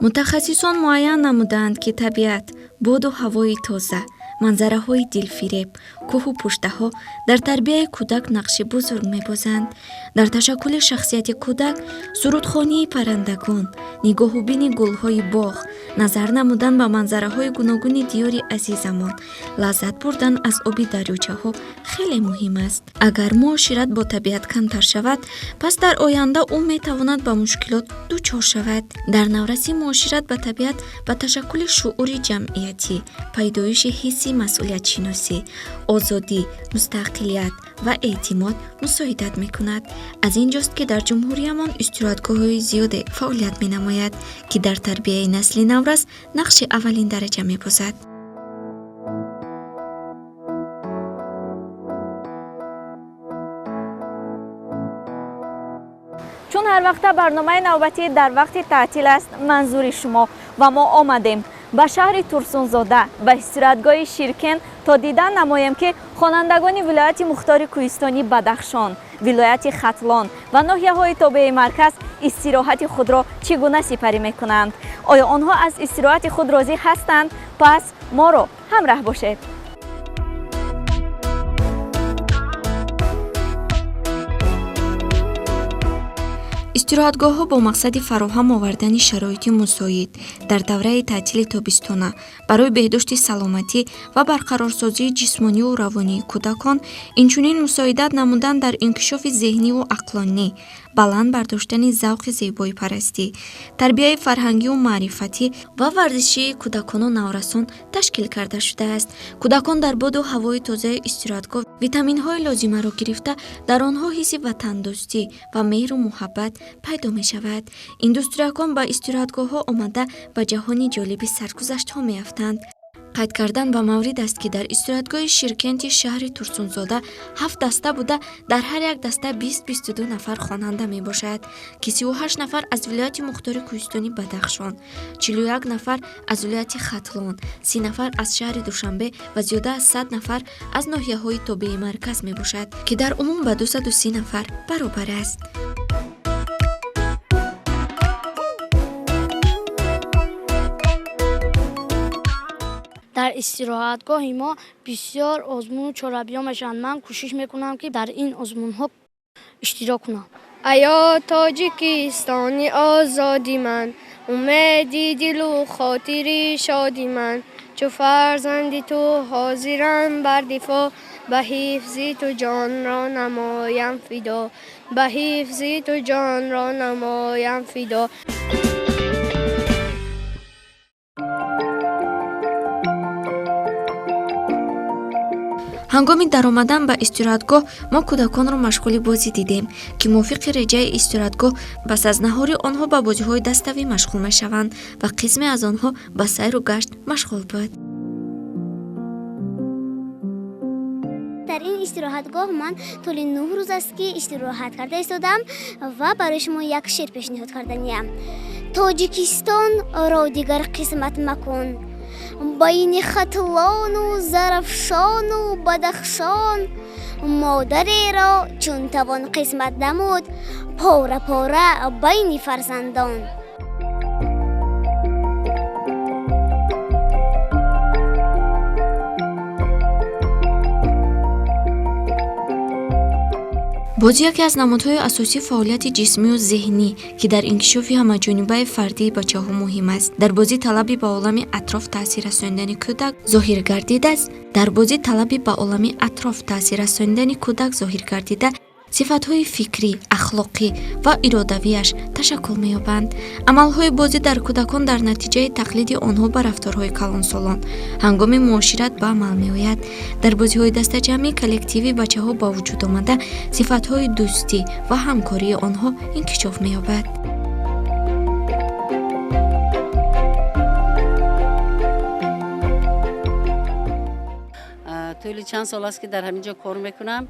Мутахассисон муайян намудаанд, ки табиат, боду ҳавои тоза, манзараҳои дилфиреб, кӯҳу пуштаҳо дар тарбияи кӯдак нақши бузург мебозанд. Дар ташаккули шахсияти кӯдак сурудхонии паррандагон, нигоҳубини гулҳои боғ, назар намудан ба манзараҳои гуногуни диёри азизамон, лаззат бурдан аз оби дарёчаҳо хеле муҳим аст. Агар муошират бо табиат камтар шавад, пас дар оянда ӯ метавонад ба мушкилот дучор шавад. Дар наврасӣ муошират ба табиат ба ташаккули шуури ҷамъиятӣ, пайдоиши ҳисси масъулиятшиносӣ, озодӣ, мустақилият ва эътимод мусоидат мекунад. Аз ин ҷост, ки дар ҷумҳуриямон истироҳатгоҳҳои зиёде фаъолият менамояд, ки дар тарбияи насли наврас нақши аввалин дараҷа мебозад. Чун ҳар вақта барномаи навбатӣ «Дар вақти таътил» аст манзури шумо ва мо омадем ба шаҳри Турсунзода, ба истироҳатгоҳи Ширкен, то дидан намоем, ки хонандагони вилояти мухтори кӯҳистонии Бадахшон, вилояти Хатлон ва ноҳияҳои тобеи марказ истироҳати худро чӣ гуна сипарӣ мекунанд. Оё онҳо аз истироҳати худ розӣ ҳастанд? Пас моро ҳамраҳ бошед. Истироҳатгоҳҳо бо мақсади фароҳам овардани шароити мусоид дар давраи таътили тобистона барои беҳдошти саломатӣ ва барқарорсозии ҷисмониву равонии кӯдакон, инчунин мусоидат намудан дар инкишофи зеҳниву ақлонӣ, баланд бардоштани завқи зебоипарастӣ, тарбияи фарҳангиву маърифатӣ ва варзишии кӯдакону наврасон ташкил карда шудааст. Кӯдакон дар боду ҳавои тозаи истироҳатгоҳ витаминҳои лозимаро гирифта, дар онҳо ҳисси ватандӯстӣ ва меҳру муҳаббат пайдо мешавад. Индустриякон ба истироҳатгоҳҳо омада, ба ҷаҳони ҷолиби саргузаштҳо меафтанд. Қайд кардан ба маврид аст, ки дар истироҳатгоҳи Ширкенти шаҳри Турсунзода ҳафт даста буда, дар ҳар як даста 20-22 нафар хонанда мебошад, ки 38 нафар аз вилояти мухтори кӯҳистони Бадахшон, 41 нафар аз вилояти Хатлон, 30 нафар аз шаҳри Душанбе ва зиёда аз 100 нафар аз ноҳияҳои тобеи марказ мебошад, ки дар умум ба 230 нафар баробар аст. Дар истироҳатгоҳи мо бисёр озмуну чорабиҳо мешаванд. Ман кӯшиш мекунам, ки дар ин озмунҳо иштирок кунам. Аё Тоҷикистони озоди ман, умеди дилу хотири шоди ман, чу фарзанди ту ҳозирам бар дифоъ, ба ҳифзи ту ҷонро намоям фидо, ба ҳифзи ту ҷонро намоям фидо. Ҳангоми даромадан ба истироҳатгоҳ мо кӯдаконро машғули бозӣ дидем, ки мувофиқи реҷаи истироҳатгоҳ пас аз наҳори онҳо ба бозиҳои даставӣ машғул мешаванд ва қисме аз онҳо ба сайру гашт машғул буд. Дар ин истироҳатгоҳ ман тӯли 9 рӯз аст, ки истироҳат карда истодам ва барои шумо як шеър пешниҳод карданиям. Тоҷикистонро дигар қисмат макун байни Хатлону Зарафшону Бадахшон, модареро чун тавон қисмат намуд пора пора байни фарзандон. Бозӣ яке аз намудҳои асосии фаъолияти ҷисмию зеҳнӣ, ки дар инкишофи ҳамаҷонибаи фардии бачаҳо муҳим аст. Дар бозӣ талаби ба олами атроф таъсир расонидани кӯдак зоҳир гардидааст. Дар бозӣ талаби ба олами атроф таъсир расонидани кӯдак зоҳир гардида, сифатҳои фикрӣ, ахлоқӣ ва иродавиаш ташаккул меёбанд. Амалҳои бозӣ дар кӯдакон дар натиҷаи тақлиди онҳо ба рафторҳои калонсолон ҳангоми муошират ба амал меояд. Дар бозиҳои дастаҷамъӣ коллективи бачаҳо ба вуҷуд омада, сифатҳои дӯстӣ ва ҳамкории онҳо инкишоф меёбад. Тӯли чанд сол аст, ки дар ҳамин ҷо кор мекунам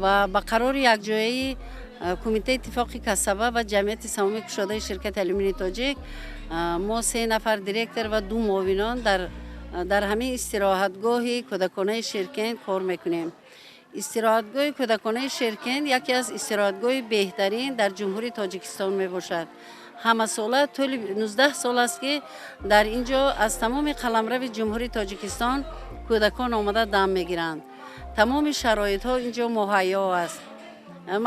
ва ба қарори якҷояи Кумитаи иттифоқи касаба ва Ҷамъияти саҳомии кушодаи ширкати Алюмини Тоҷик мо се нафар директор ва ду муовинон дар ҳамин истироҳатгоҳи кӯдаконаи Ширкент кор мекунем. Истироҳатгоҳи кӯдаконаи Ширкент яке аз истироҳатгоҳи беҳтарин дар Ҷумҳурии Тоҷикистон мебошад. Ҳамасола тӯли 19 сол аст, ки дар ин ҷо аз тамоми қаламрави Ҷумҳурии Тоҷикистон кӯдакон омада дам мегиранд. Тамоми шароитҳо ин ҷо муҳайё аст: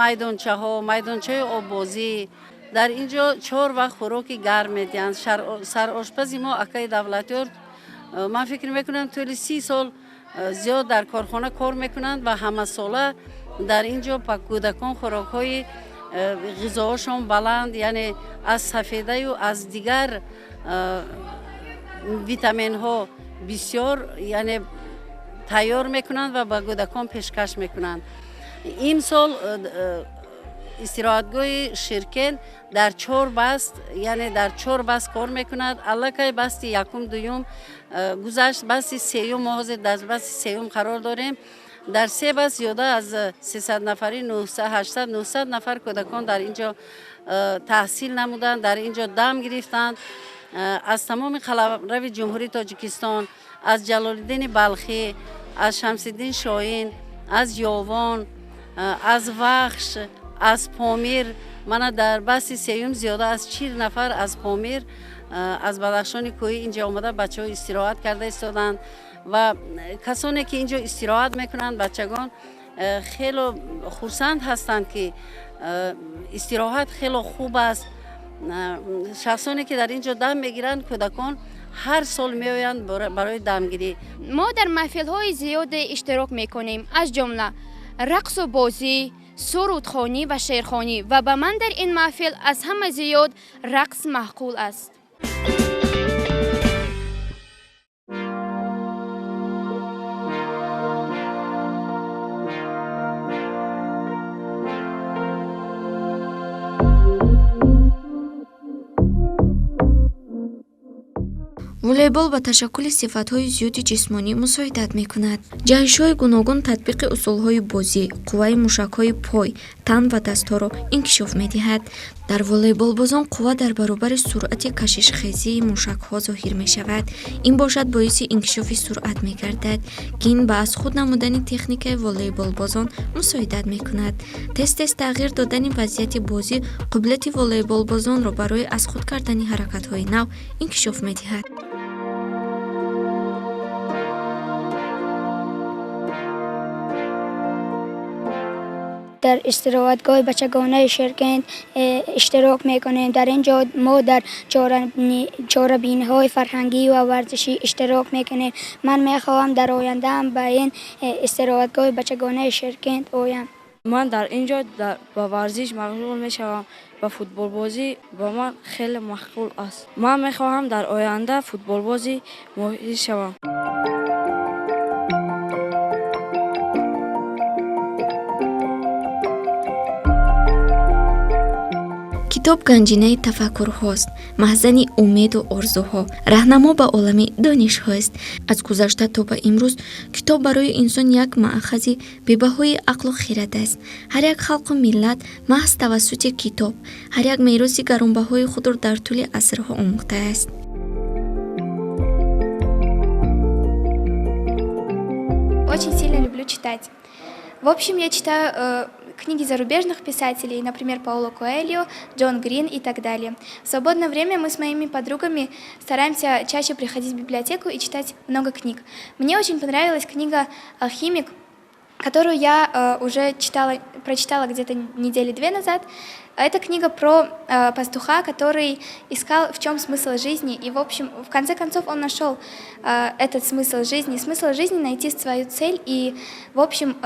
майдончаҳо, майдончаи оббозӣ. Дар ин ҷо чор вақт хӯроки гарм медиҳанд. Сарошпази мо акаи Давлатёр, ман фикр мекунам, тӯли 30 сол зиёд дар корхона кор мекунанд ва ҳамасола дар ин ҷо ба кӯдакон хӯрокҳои ғизоҳошон баланд, яъне аз сафедаю аз дигар витаминҳо бисёр, яъне тайёр мекунанд ва ба кӯдакон пешкаш мекунанд. Имсол истироҳатгоҳи Ширкен дар чор баст, яъне дар чор баст кор мекунад. Аллакай басти якум, дуюм гузашт, басти сеюм, мо ҳозир дар басти сеюм қарор дорем. Дар се баст зиёда аз 300 нафари, 800, 900 нафар кӯдакон дар ин ҷо таҳсил намуданд, дар ин ҷо дам гирифтанд. Аз тамоми қаламрави Ҷумҳурии Тоҷикистон, аз Ҷалолиддини Балхӣ, аз Шамсиддин Шоҳин, аз Ёвон, аз Вахш, аз Помир. Мана дар басти сеюм зиёда аз 40 нафар аз Помир, аз Бадахшони кӯҳӣ инҷо омада, бачаҳо истироҳат карда истоданд. Ва касоне ки инҷо истироҳат мекунанд, бачагон хело хурсанд ҳастанд, ки истироҳат хело хуб аст. Шахсоне ки дар ин ҷо дам мегиранд, кӯдакон ҳар сол меоянд барои дамгирӣ. Мо дар маҳфилҳои зиёде иштирок мекунем, аз ҷумла рақсу бозӣ, сурудхонӣ ва шеърхонӣ, ва ба ман дар ин маҳфил аз ҳама зиёд рақс маъқул аст. Волейбол ба ташаккули сифатҳои зиёди ҷисмонӣ мусоидат мекунад. Ҷаҳишҳои гуногун, татбиқи усулҳои бозӣ қувваи мушакҳои пой, тан ва дастҳоро инкишоф медиҳад. Дар волейболбозон қувва дар баробари суръати кашишхезии мушакҳо зоҳир мешавад. Ин бошад боиси инкишофи суръат мегардад, ки ин ба аз худ намудани техникаи волейболбозон мусоидат мекунад. Тез-тез тағйир додани вазъияти бозӣ қобилияти волейболбозонро барои аз худ кардани ҳаракатҳои нав инкишоф медиҳад. Дар истироҳатгоҳи бачагонаи Ширкент иштирок мекунем. Дар ин ҷо мо дар чорабиниҳои фарҳангӣ ва варзишӣ иштирок мекунем. Ман мехоҳам дар ояндаам ба ин истироҳатгоҳи бачагонаи Ширкент оям. Ман дар ин ҷо ба варзиш машғул мешавам. Ба футболбозӣ ба ман хеле маъқул аст. Ман мехоҳам дар оянда футболбози моҳир шавам. Китоб ганҷинаи тафаккурҳост, маҳзани умеду орзуҳо, раҳнамо ба олами донишҳоест. Аз гузашта то ба имрӯз китоб барои инсон як маъхази бебаҳои ақлу хирад аст. Ҳар як халқу миллат маҳз тавассути китоб ҳар як мероси гаронбаҳои худро дар тӯли асрҳо омӯхтааст. Очень сильно люблю читать. В общем, я читаю книги зарубежных писателей, например, Пауло Коэльо, Джон Грин и так далее. В свободное время мы с моими подругами стараемся чаще приходить в библиотеку и читать много книг. Мне очень понравилась книга «Алхимик», которую я уже читала, прочитала где-то недели две назад. Это книга про пастуха, который искал, в чем смысл жизни, и, в общем, в конце концов он нашел этот смысл жизни. Смысл жизни — найти свою цель и, в общем,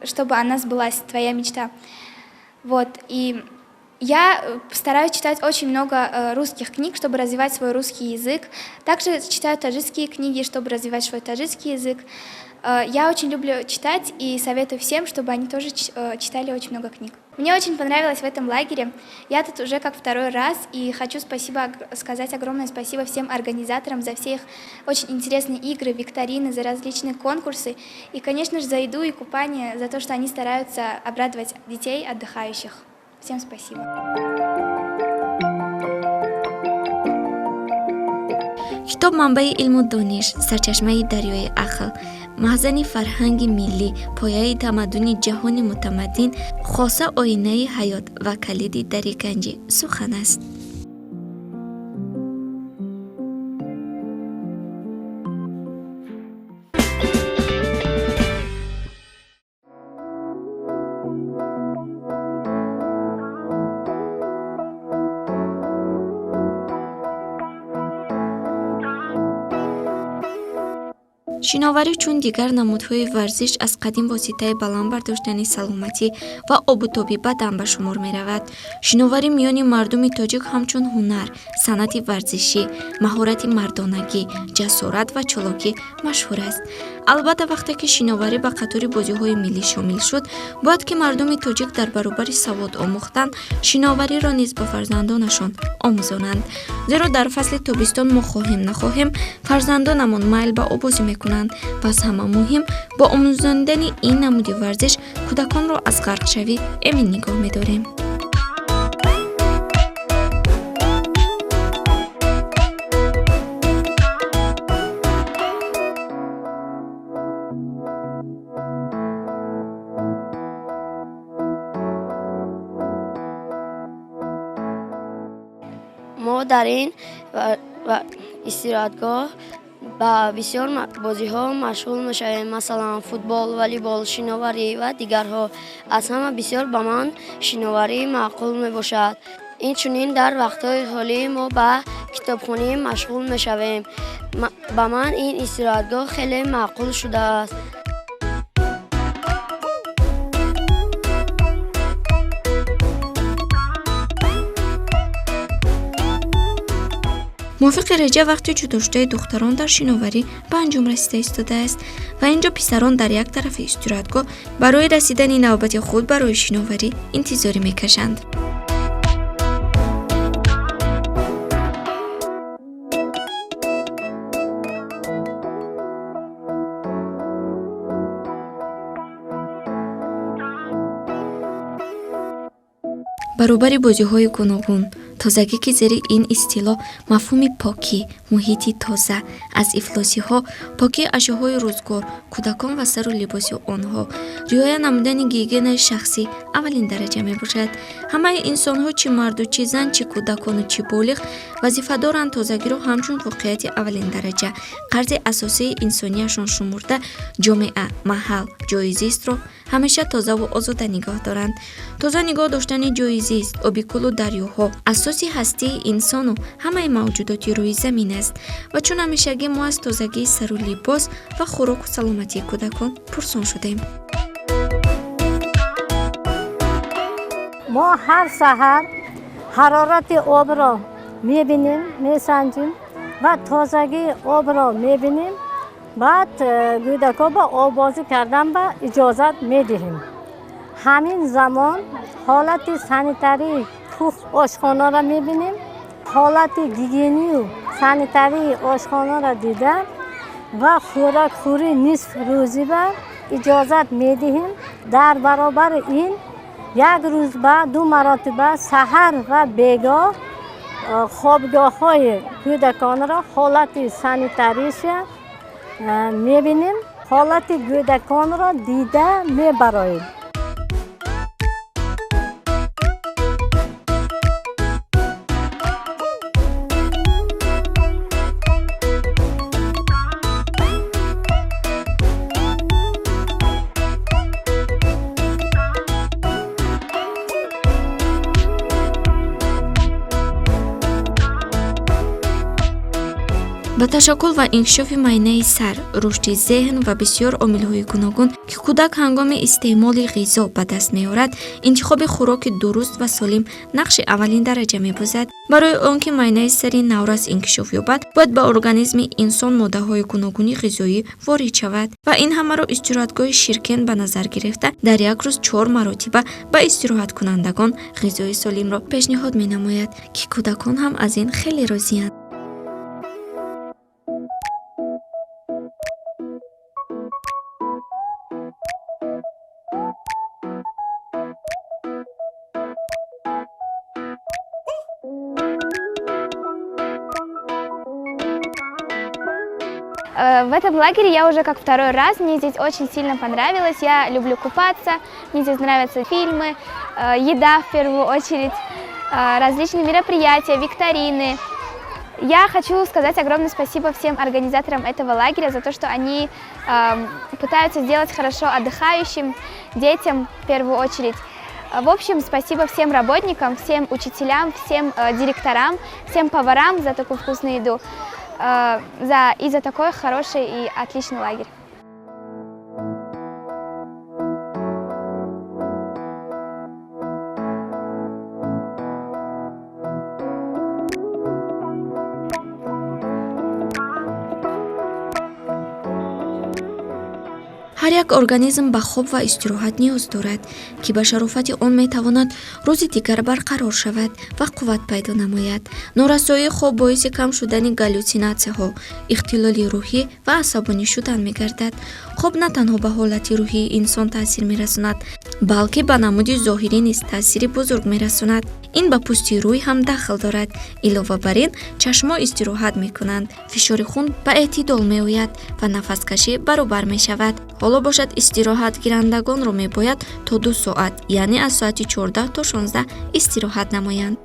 чтобы она сбылась, твоя мечта. Вот, и я стараюсь читать очень много русских книг, чтобы развивать свой русский язык. Также читаю таджикские книги, чтобы развивать свой таджикский язык. Я очень люблю читать и советую всем, чтобы они тоже читали очень много книг. Мне очень понравилось в этом лагере. Я тут уже как второй раз и хочу спасибо сказать огромное спасибо всем организаторам за все их очень интересные игры, викторины, за различные конкурсы и, конечно же, за еду и купание, за то, что они стараются обрадовать детей отдыхающих. Всем спасибо. Китоб манбаи илму дониш, сарчашмаи дарёи ақл, маҳзани фарҳанги миллӣ, пояи тамаддуни ҷаҳони мутамаддин, хоса оинаи ҳаёт ва калиди дари ганҷи сухан аст. Шиноварӣ чун дигар намудҳои варзиш аз қадим воситаи баланд бардоштани саломатӣ ва обутоби бадан ба шумор меравад. Шиноварӣ миёни мардуми тоҷик ҳамчун ҳунар, санъати варзишӣ, маҳорати мардонагӣ, ҷасорат ва чолокӣ машҳур аст. Албатта, вақте ки шиноварӣ ба қатори бозиҳои миллӣ шомил шуд, бояд ки мардуми тоҷик дар баробари савод омӯхтан шиновариро низ ба фарзандонашон омӯзонанд. Зеро дар фасли тобистон мо хоҳем нахоҳем фарзандонамон майл ба обозӣ мекунанд ва аз ҳама муҳим бо омӯзонидани ин намуди варзиш кӯдаконро аз ғарқшавӣ эмин нигоҳ медорем. Мо дар ин истироҳатгоҳ ба бисёр бозиҳо машғул мешавем, масалан футбол, волейбол, шиноварӣ ва дигарҳо. Аз ҳама бисёр ба ман шиноварӣ маъқул мебошад. Инчунин дар вақтҳои холӣ мо ба китобхонӣ машғул мешавем. Ба ман ин истироҳатгоҳ хеле маъқул шудааст. Мувофиқи реҷа вақти ҷудошудаи духтарон дар шиноварӣ ба анҷом расида истодааст ва ин ҷо писарон дар як тарафи истироҳатгоҳ барои расидани навбати худ барои шиноварӣ интизорӣ мекашанд. Баробари бозиҳои гуногун, тозагӣ, ки зери ин истилоҳ мафҳуми покӣ, муҳити тоза, аз ифлосиҳо, покии ашёҳои рӯзгор, кӯдакон ва сару либоси онҳо, риоя намудани гигиенаи шахсӣ аввалин дараҷа мебошад. Ҳамаи инсонҳо, чӣ марду чӣ зан, чӣ кӯдакону чӣ болиғ, вазифа доранд тозагиро ҳамчун воқеияти аввалин дараҷа, қарзи асосии инсонияшон шумурда, ҷомеа, маҳал, ҷойи зистро ҳамеша тозаву озода нигоҳ доранд. Тоза нигоҳ доштани ҷойи зист, оби кӯлу дарёҳо асоси ҳастии инсону ҳамаи мавҷудоти рӯи замин аст ва чун ҳамешагӣ мо аз тозагии сару либос ва хӯроку саломатии кӯдакон пурсон шудем. Мо ҳар саҳар ҳарорати обро мебинем, месанҷим ва тозагии обро мебинем. Баъд кӯдакҳо ба оббозӣ кардан ба иҷозат медиҳем. Ҳамин замон ҳолати санитарии ошхонаро мебинем. Ҳолати гигиению санитарии ошхонаро дида ва хӯрокхӯрӣ нисф рӯзӣ ба иҷозат медиҳем. Дар баробари ин як рӯз ба ду маротиба саҳар ва бегоҳ хобгоҳҳои кӯдаконро ҳолати санитарияша мебинем. Ҳолати кӯдаконро дида мебароем. Ба ташаккул ва инкишофи майнаи сар, рушди зеҳн ва бисёр омилҳои гуногун, ки кӯдак ҳангоми истеъмоли ғизо ба даст меорад, интихоби хӯроки дуруст ва солим нақши аввалин дараҷа мебозад. Барои он ки майнаи сари наврас инкишоф ёбад, бояд ба организми инсон моддаҳои гуногуни ғизоӣ ворид шавад ва ин ҳамаро истироҳатгоҳи Ширкент ба назар гирифта дар як рӯз 4 маротиба ба истироҳаткунандагон ғизои солимро пешниҳод менамояд, ки кӯдакон ҳам аз ин хеле розиянд. В этом лагере я уже как второй раз, мне здесь очень сильно понравилось, я люблю купаться, мне здесь нравятся фильмы, еда в первую очередь, различные мероприятия, викторины. Я хочу сказать огромное спасибо всем организаторам этого лагеря за то, что они пытаются сделать хорошо отдыхающим, детям в первую очередь. В общем, спасибо всем работникам, всем учителям, всем директорам, всем поварам за такую вкусную еду. и за такой хороший и отличный лагерь. Ҳар як организм ба хоб ва истироҳат ниёз дорад, ки ба шарофати он метавонад рӯзи дигар барқарор шавад ва қувват пайдо намояд. Норасоии хоб боиси кам шудани галлюсинатсияҳо, ихтилоли рӯҳӣ ва асабонӣ шудан мегардад. Хоб на танҳо ба ҳолати рӯҳии инсон таъсир мерасонад, балки ба намуди зоҳирӣ низ таъсири бузург мерасонад. Ин ба пӯсти рӯй ҳам дахл дорад. Илова бар ин, чашмҳо истироҳат мекунанд, фишори хун ба эътидол меояд ва нафаскашӣ баробар мешавад. Ҳоло бошад, истироҳатгирандагонро мебояд то 2 соат, яъне аз соати 14 то 16 истироҳат намоянд.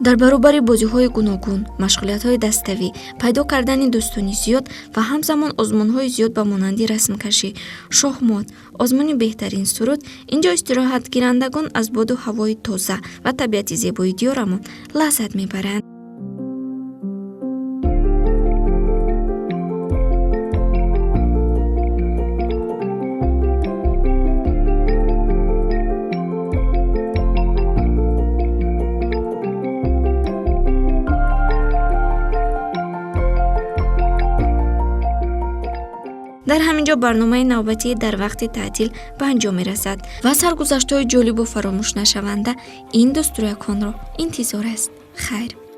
Дар баробари бозиҳои гуногун, машғулиятҳои даставӣ, пайдо кардани дӯстони зиёд ва ҳамзамон озмунҳои зиёд ба монанди расмкашӣ, шоҳмот, озмуни беҳтарин суруд, ин ҷо истироҳатгирандагон аз боду ҳавои тоза ва табиати зебои диёрамон лаззат мебаранд. Дар ҳамин ҷо барномаи навбатии «Дар вақти таътил» ба анҷом мерасад ва саргузаштҳои ҷолибу фаромӯшнашаванда ин дӯстрӯяконро интизор аст. Хайр.